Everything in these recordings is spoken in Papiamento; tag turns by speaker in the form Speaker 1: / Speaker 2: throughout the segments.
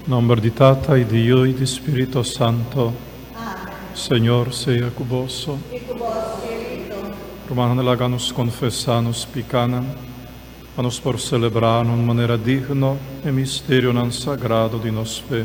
Speaker 1: Nomber di Tata y di Yu y di Spirito Santo. Señor sea cu boso.
Speaker 2: Y cu bo spirito.
Speaker 1: Rumannan, laga nos confesa nos picanan, pa nos por celebra na un manera digno e misterionan sagrado di nos fe.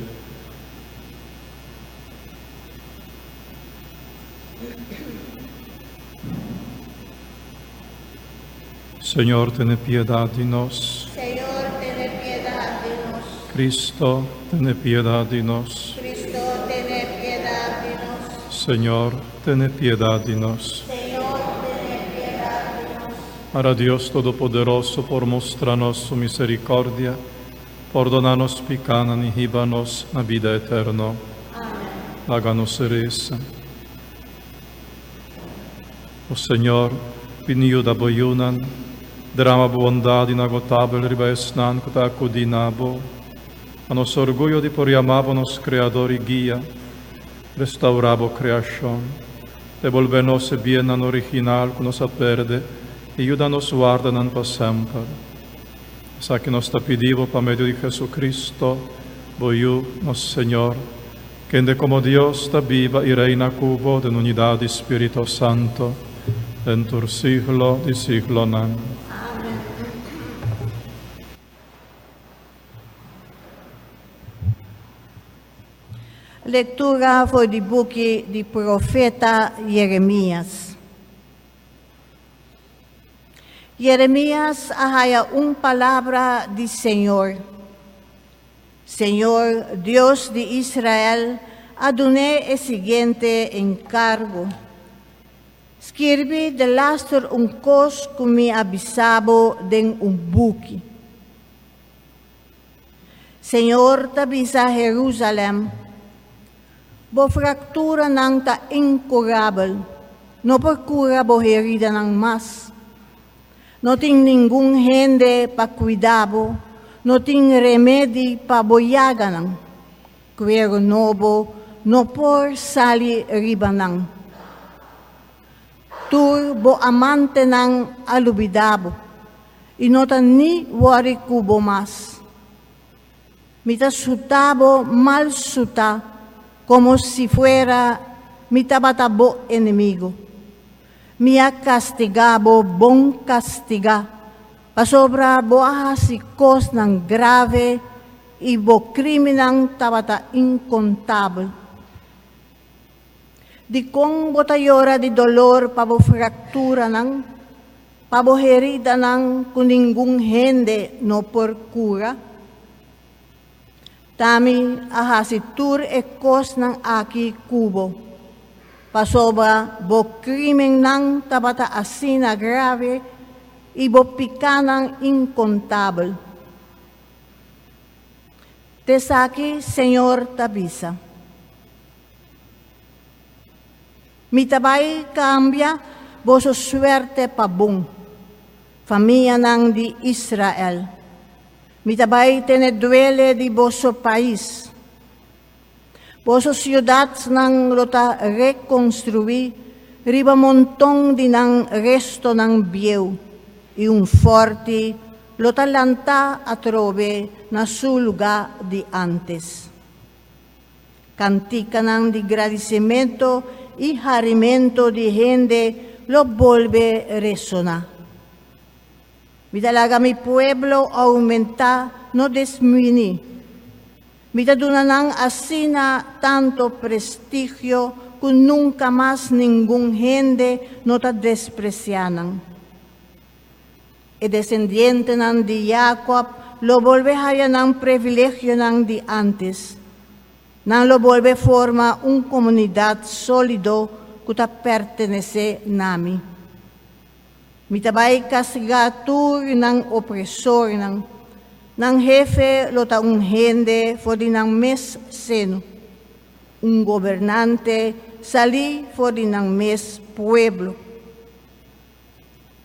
Speaker 1: Señor, tene piedad di nos.
Speaker 2: Señor, tene piedad di nos.
Speaker 1: Cristo, tene piedad di nos.
Speaker 2: Cristo, tene piedad di nos.
Speaker 1: Señor, tene piedad di nos.
Speaker 2: Señor, tene piedad di nos.
Speaker 1: Para Dios Todopoderoso por mustra nos su misericordia, pordona nos picanan y hiba nos na bida eterno.
Speaker 2: Amén.
Speaker 1: Laga nos resa. O Señor, bini yuda bo yunan, drama bo bondad inagotabel riba esnan cu ta acudi na bo. Ta nos orguyo di por yama bo nos Creador y Guia. Restaura bo creacion, debolbe nos e biennan original cu nos a perde y yuda nos warda nan pa semper. Esaki nos ta pidi bo pa medio di Jesucristo, bo Yu, nos Señor, kende komo Dios ta biba i reina ku bo den unidat di Spirito Santo, den tur siglo di siglonan.
Speaker 2: Amen. Lectura for di buki di profeta Jeremias. Jeremias a haya un palabra di Señor. Señor, Dios di Israel, a dun'é e siguiente enkargo, Skirbi delaster un kos ku mi a bisa bo den un buki. Señor ta bisa Herúsalèm, Bo frakturanan ta inkurabel, no por kura bo heridanan mas. No tin ningun hende pa cuida bo, no tin remedi pa bo yaganan. Cuero nobo no por sali riba nan. Tur bo amantenan a lubida bo y no ta ni worry cu bo mas. Mi ta suta bo mal suta, como si fuera mi tabata bo enemigo. Mi a kastigá bo bon kastigá, pasobra bo a hasi kosnan grave i bo krímennan tabata inkontabel. Dikon bo ta yora di dolor pa bo frakturanan, pa bo heridanan ku ningun hende no por kura? T'ami a hasi tur e kosnan aki ku bo, pasobra bo krímennan tabata asina grave i bo pikánan inkontabel. T'esaki Señor ta bisa, Mi ta bai kambia boso suerte pa bon, famianan di Israel. Mi ta bai tene duele di boso pais. Boso siudatnan lo ta rekonstruí riba monton di nan restonan bieu, i un fòrti lo ta lantá atrobe na su lugá di ántes. Kantikanan di gradisimentu i harimentu di hende lo bolbe resoná. Mi ta laga mi pueblo oumentá, no desminí. Mi ta duna nan asina tantu prestigio ku nunka mas ningun hende no ta despresiá nan. E desendientenan di Yakòb lo bolbe haya nan privilegionan di ántes. Nan lo bolbe forma un komunidat sólido ku ta pertenesé na mi. Mi ta bai kastigá tur nan opresornan. Nan hefe lo ta un hende for di nan mes seno, un gobernante salí for di nan mes pueblo.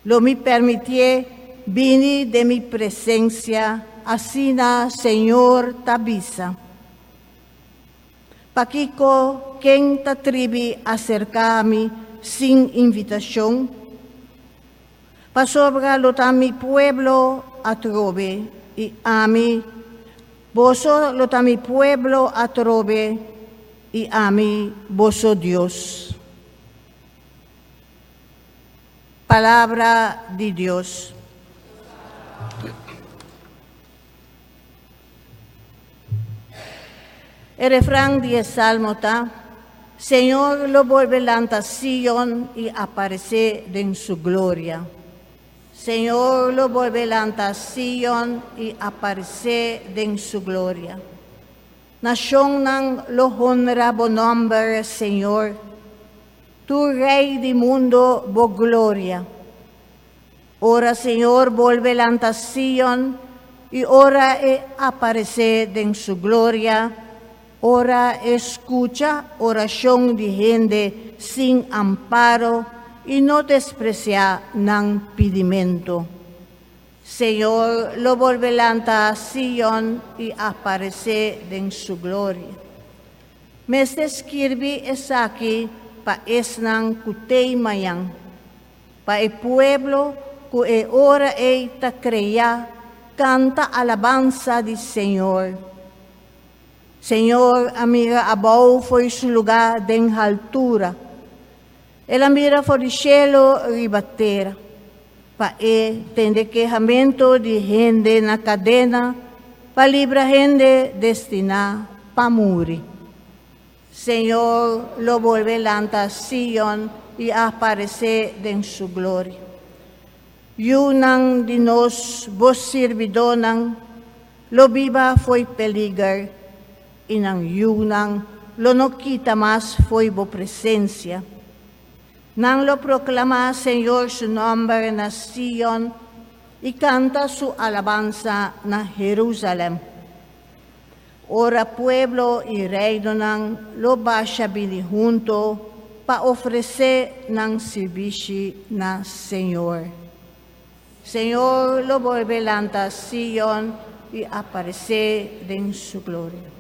Speaker 2: Lo mi permitié bini den mi presensia, asina Señor ta bisa. Pakiko ken ta tribi aserká mi sin invitashon? Pasobra lo ta mi pueblo atrobe i ami. Boso lo ta mi pueblo atrobe i ami boso Dios. Palabra di Dios. E refran di e salmo ta, Señor lo bolbe lanta Sion i aparesé den su gloria. Señor lo bolbe lanta Sion i aparesé den su gloria. Nashonnan lo honra bo nòmber, Señor, tur rei di mundu bo gloria. Ora Señor bolbe lanta Sion i ora e aparesé den su gloria, ora e skucha orashon di hende sin amparo i no despresiá nan pidimentu. Señor lo bolbe lanta Sion i aparesé den su gloria. Mester skirbi esaki pa esnan ku t'ei mañan, pa e pueblo ku e ora ei ta krea kanta alabansa di Señor. Señor a mira abou fo'i su lugá den haltura. El a mira for di shelu riba tera, pa e tende kehamentu di hende na kadena, pa libra hende destiná pa muri. Señor lo bolbe lanta Sion i aparesé den su gloria. Yunan di nos, bo sirbidónan, lo biba fo'i peliger, i nan yunan lo no kita mas fo'i bo presensia. Nan lo proklamá Señor su nòmber na Sion i kanta su alabansa na Herusalèm. Ora pueblo i reinonan lo basha bini hunto pa ofresé nan sirbishi na Señor. Señor lo bolbe lanta Sion i aparesé den su gloria.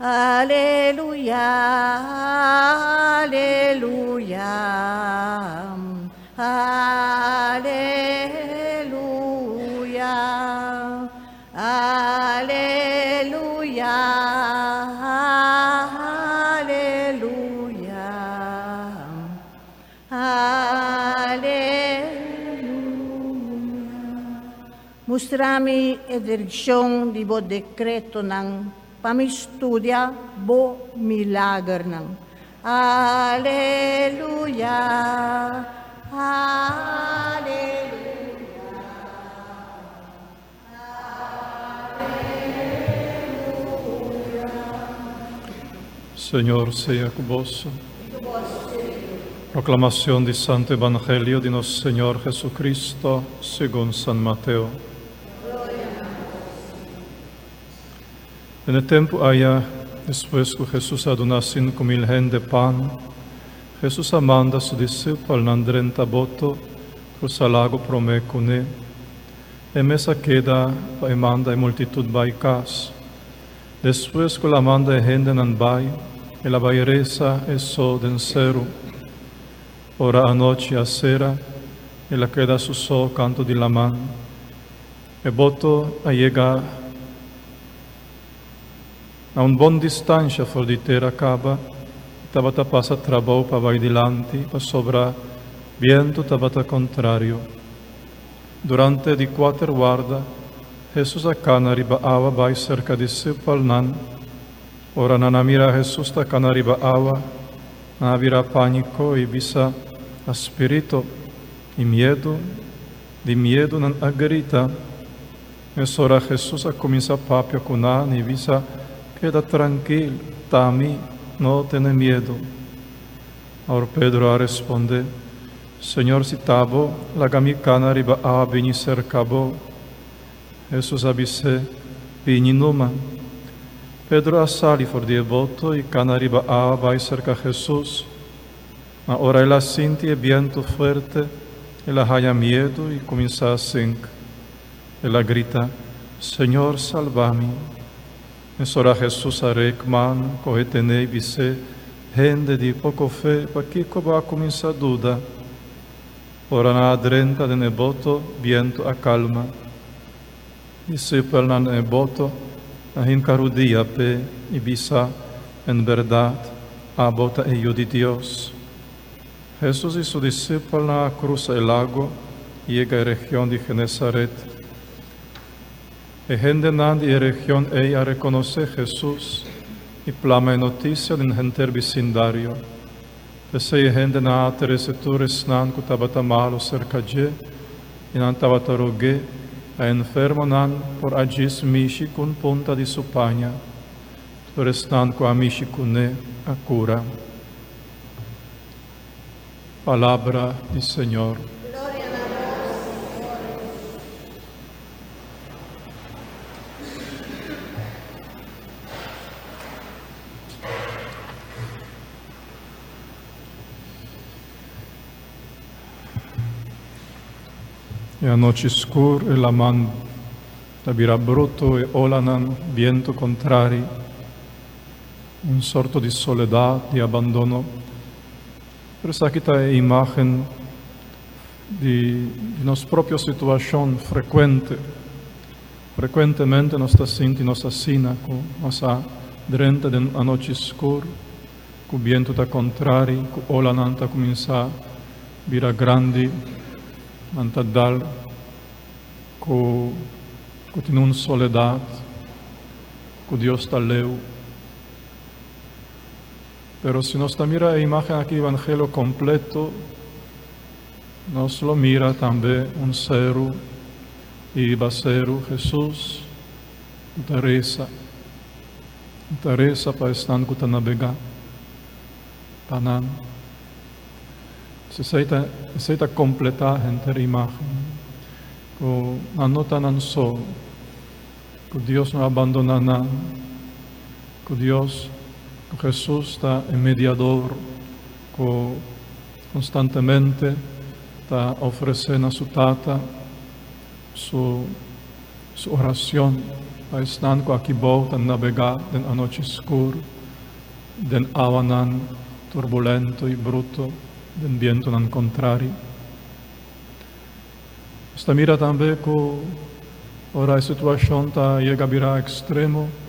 Speaker 2: Aleluya, aleluya, aleluya, aleluya, aleluya, aleluya. Mustra mi e direkshon di bo dekretonan, pa mi studia bo milagernan. Aleluya, aleluya, aleluya.
Speaker 1: Señor sea cu boso. Proclamacion di Santo Evangelio di nos Señor Jesucristo segun San Mateo. Den e tempu aya, despues ku Hesus a duna 5000 hende pan, Hesus a manda su disipelnan drenta boto krusa lago promé kuné. E mes a keda pa e manda e multitut bai kas. Despues ku el a manda e hendenan bai, el a bai resa e so den seru. Ora anochi a sera, el a keda su so kantu di laman. E boto a yega na un bon distansha for di tera kaba i tabata pasa trabou pa bai dilanti pasobra bientu tabata kontrario. Durante di kuater warda, Hesus a kana riba awa bai serka disipelnan. Ora nan a mira Hesus ta kana riba awa, nan a bira pániko i bisa, A spiritu! I miedu, di miedu nan a grita. Mesora Hesus a kuminsá papia ku nan i bisa, Keda trankil, ta mi, no tene miedu. Awor Pedro a respondé, Señor, si ta bo, laga mi kana riba awa bini serka bo. Hesus a bis'é, Bini numa. Pedro a sali for di e boto i kana riba awa bai serka Hesus. Ma ora el a sinti e bientu fuerte, el a haña miedu i kuminsá sink. El a grita, Señor, salba mi! Mesora Hesus a rek man, kohe ten'é i bis'é, Hende di poko fe, pakiko bo a kuminsá duda? Ora nan a drenta den e boto, bientu a kalma. Disipelnan den e boto a hinka rudia p'e i bisa, En bèrdat, abo ta e Yu di Dios. Hesus i su disipelnan a krusa e lago i yega e region di Genesaret. E hendenan di e region ei a rekonosé Hesus i plama e notisia den henter bisindario. P'esei e hendenan a trese tur esnan ku tabata malu serka dje, i nan tabata rog'é pa e enfermonan por a djis mishi ku un punta di su paña. Tur esnan ku a mishi kuné a kura. Palabra di Señor.
Speaker 2: Gloria na Bo, Señor Hesus.
Speaker 1: E anochi skur, e laman ta bira bruto, e olanan bientu kontrari, un sorto di soledat, di abandono. Pero esaki ta e imágen di nos propio situashon frekuente. Frekuentemente nos ta sinti nos asina ku nos a drenta den un anochi skur, ku bientu ta kontrari, ku olanan ta kuminsá bira grandi, nan ta dal, ku ku tin un soledat, ku Dios ta leu. Pero si nos ta mira e imágen aki di Evangelio kompleto, nos lo mira tambe un seru i riba seru Hesus ku ta resa. E ta resa pa esnan ku ta nabegá pa nan. Esei ta, esei ta kompletá henter imágen, ku nan no ta nan so, ku Dios no a bandoná nan, ku Dios, ku Hesus ta e mediador ku konstantemente ta ofresé na su Tata su su oracion pa esnan cu aki bou ta nabega den anochi scur, den awanan turbulento y bruto, den bientonan contrari. Nos ta mira tambe cu ora e situacion ta yega bira extremo,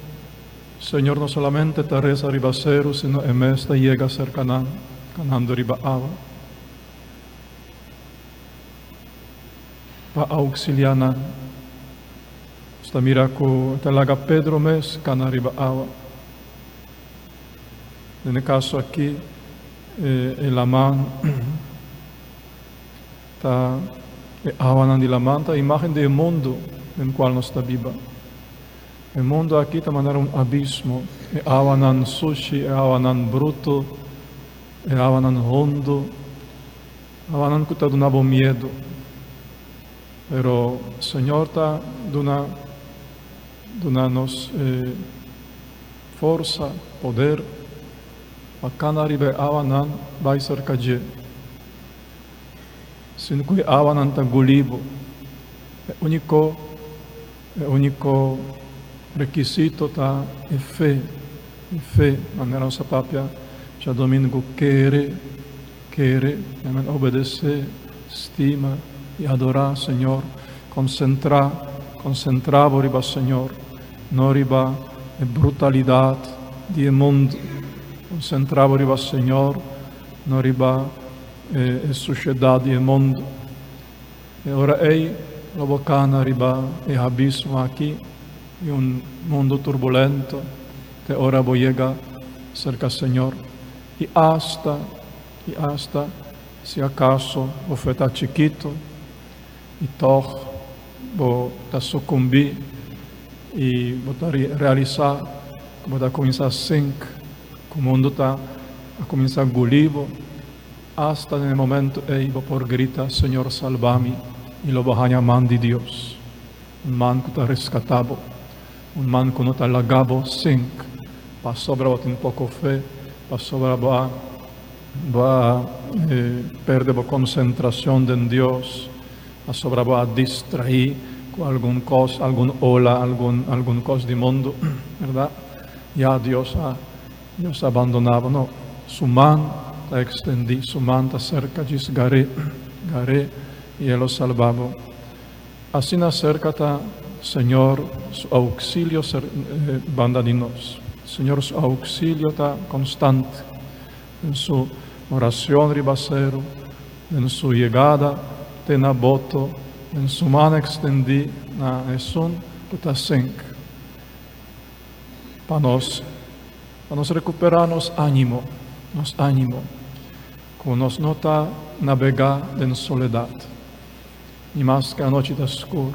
Speaker 1: Señor no solamente ta reza riba ceru, sino e mes ta yega cerca nan, canando riba awa. Pa auxiliá nan. Nos ta mira ku e ta laga Pedro mes kana riba awa. Den e kaso aki, e laman ta, e awanan di laman ta imágen di e mundu den kual nos ta biba. E mundu aki ta manera un abismo, e awanan sushi, e awanan brutu, e awanan hundu. Awanan ku ta duna bo miedu, pero Señor ta duna duna nos e forsa, poder pa kana riba e awanan bai serka dje. Sin ku e awanan ta guli bo. E uniko e uniko rekisito ta e fe, e fe, manera nos a papia djadomingo, kere. Kere, amen, obedesé, stima i adorá Señor. Konsentrá, konsentrá bo riba Señor, no riba e brutalidat di e mundu. Konsentrá bo riba Señor, no riba e e sushedat di e mundu. E ora ei lo bo kana riba e abismo aki di un mundu turbulento te ora bo yega serka Señor. I asta, i asta si akaso bo fe ta chikitu i tòg bo ta sukumbí i bo ta realisá ku bo ta kuminsá sink, ku mundu ta a kuminsá guli bo, asta den e momentu ei bo por grita, Señor salba mi, i lo bo haña man di Dios, un man ku ta reskatá bo. Un man ku no ta laga bo sink pasobra bo tin poko fe, pasobra bo a bo a perde bo konsentrashon den Dios, pasobra bo a distraí ku algun kos, algun ola, algun algun kos di mundu, bèrdat? Ya Dios a Dios a bandoná bo. No, Su man ta ekstendí, Su man ta serka djis gar'é, gar'é i E lo salba bo. Asina serka ta. Señor su auxilio banda di nos. Señor su auxilio ta constante. Den su oracion riba ceru, den su yegada te na boto, den su man extendi na esun cu ta sink. Pa nos, pa nos recupera nos animo, nos animo, cu nos no ta nabega den soledad, ni maske anochi ta scur,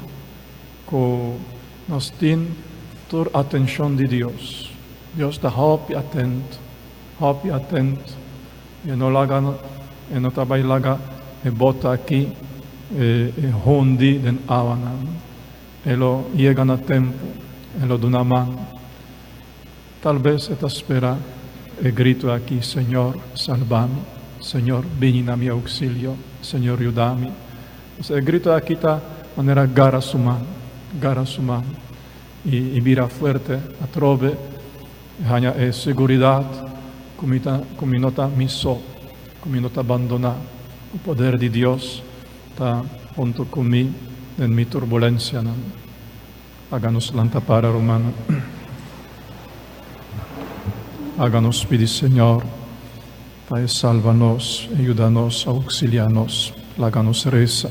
Speaker 1: cu nos tin tur atencion di Dios. Dios ta hopi atento, hopi atento, e no laga, e no ta bay laga e bota aki e hundi den awanan. E lo yega na tempu, e lo duna man. Tal bes e ta spera e gritu aki, Señor, salba mi! Señor, bini na mi auxilio! Señor, yuda mi! Pues e gritu aki ta manera gara su man, gara su man i i bira fuerte atrobe, e haña e seguridat ku mi ta ku mi no ta mi so, ku mi no ta bandoná, ku poder di Dios ta huntu ku mi den mi turbulensianan. Laga nos lanta para, rumannan. Laga nos pidi Señor pa e salba nos, e yuda nos, auxilia nos. Laga nos resa.